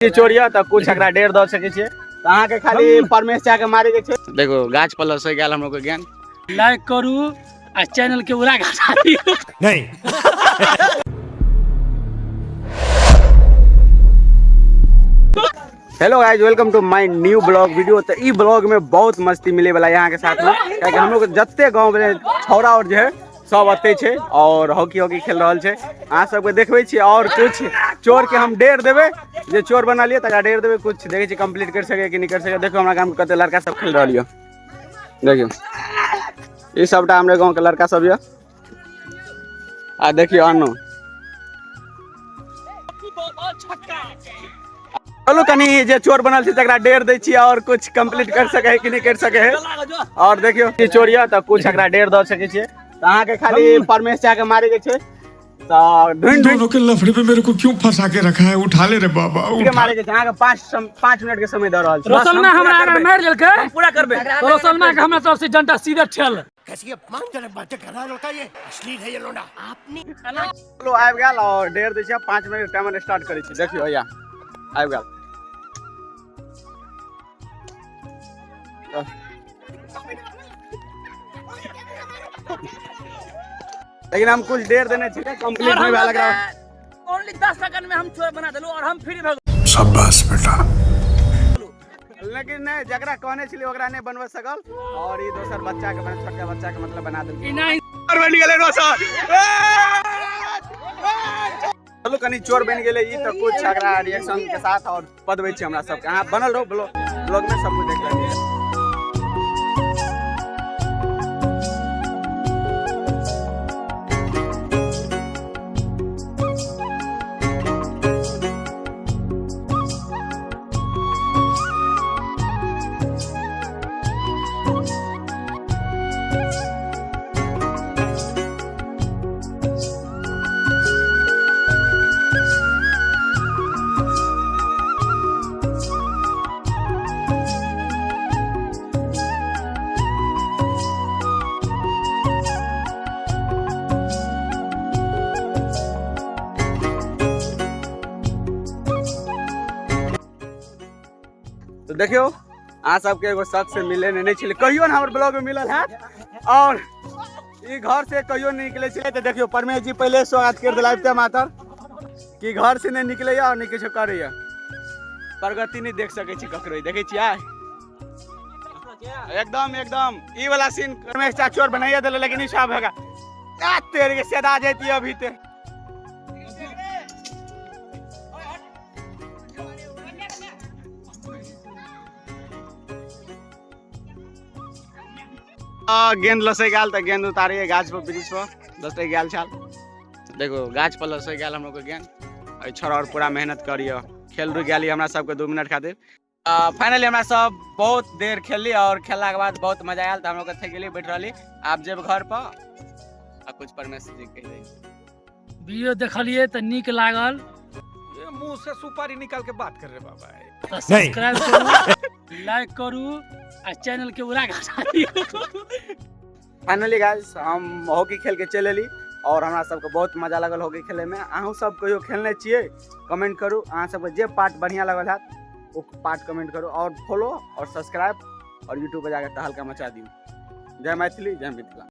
चोर यऽ तऽ कुछ एकरा डेर दऽ सकै छियै तऽ अहाँके खाली परमेश चा के मारे के छै। देखो गाछ पर लसै गेल हमरो के ज्ञान। लाइक करू आ चैनल के उड़ा घटा दियौ। नहीं। Hello guys, welcome to my new blog video. तो ई ब्लॉग में बहुत मस्ती मिले वाला यहाँ के साथ में, कियाकि हम लोग जते गांव में छौड़ा और जे है सब अते छै और हॉकी हॉकी खेल रहल छै। अहाँ सबके देखबै छी और कुछ चोर के हम डेर देबै, जे चोर बना लिए तकरा डेर देबै। कुछ देखै छी कंप्लीट कर सके कि नहीं कर सके। देखो हमरा गाम के कते लड़का सब खेल रहल यऽ। देखियौ ई सबटा हमरे गांव के लड़का सब यऽ। आ देखियौ अनु चलू कनी जे चोर बनल छै तकरा डेर दै छी और कुछ कंप्लीट कर सके है कि नहीं कर सके है। और देखियौ कि चोर यऽ तऽ कुछ एकरा डेर दऽ सकै छियै तऽ अहाँके खाली परमेश चा के मारे के छै। तऽ ढूंढ दोनों के लफड़े पे मेरे को क्यों फंसा के रखा है, उठा ले रे बाबा, के उठा। मारे के छै। अहाँके 5 मिनट के समय दऽ रहल छी। रोशनमा हमरा अगर मारि लेलकै, हम पूरा करबै। तऽ रोशनमा के हमरा तरफ से जनता सीधे ठेल। कैसी अपमानजनक बातें कर रहा है लड़का, ये अश्लील है ये लोंडा। चलो आबि गेल और डेर दै छियै। 5 मिनट टाइमर स्टार्ट करै छी। देखियौ भैया आबि गेल। लेकिन हम कुछ देर देने छियै, कंप्लीट नहीं भेल एकरा। ओनली 10 सेकंड में हम चोर बना देलहुँ और हम फ्री भऽ गेलहुँ। शाबाश बेटा। लेकिन नहीं, जकरा कहने छलियै ओकरा नहीं बनबऽ सकल और ई दोसर बच्चा के बना, छोटका बच्चा के मतलब बना देलकै। ई नहि। चोर बनि गेलै रोशन। चलू कनी चोर बनि गेलै ई तऽ कुछ एकरा रिएक्शन के साथ और पदबै छी हमरा सबके। अहाँ बनल रहू ब्लॉग में, सब कुछ देख लेबै। तो देखियौ अहाँ सबके एगो शख्स से मिले नहीं छलै, कहियो ने हमर ब्लॉग में मिलल हैत और ई घर से कहियो नहीं निकले छलै। तो देखियौ परमेश जी पहले स्वागत कर देला आबिते मातर कि घर से नहीं निकलैया और नहीं किछो करैया, प्रगति नहीं देख सकै छी ककरो। देखै छियै एकदम एकदम ई वाला सीन परमेश चा चोर बनाइए देले, लेकिन ई सब भगा आ तेरे के सेदा जैती अभी ते। गेंद लसै गेल तऽ गेंद उतारियै गाछ पर, वृक्ष पर लसै गेल छल। देखो गाछ पर लसै गेल हमरो के गेंद। एहि छड़ और पूरा मेहनत करियो, खेल रुकि गेली हमरा सबके 2 मिनट खातिर। फाइनली हमरा सब बहुत देर खेलली और खेलला के बाद बहुत मजा आयल तऽ हमरो के थकि गेली, बैठ रहली। आब जेब घर पर आ कुछ परमेश जी कहि दै। वीडियो देखलियै तऽ नीक लागल। ये मुंह से सुपारी निकाल के बात कर रहे बाबा। तऽ सब्सक्राइब करू, लाइक करू आ चैनल के उड़ा घटा दियौ। फाइनली गाइस हम हॉकी खेल के चलि एली और हमरा सबके बहुत मजा लागल हॉकी खेले में। अहूँ सब कहियो खेलने छियै कमेंट करू, अहाँ सबके जे पार्ट बढ़िया लागल हैत ओ पार्ट कमेंट करू और फॉलो और सब्सक्राइब और यूट्यूब पर जाके तहलका मचा दियौ। जय मैथिली, जय मिथिला।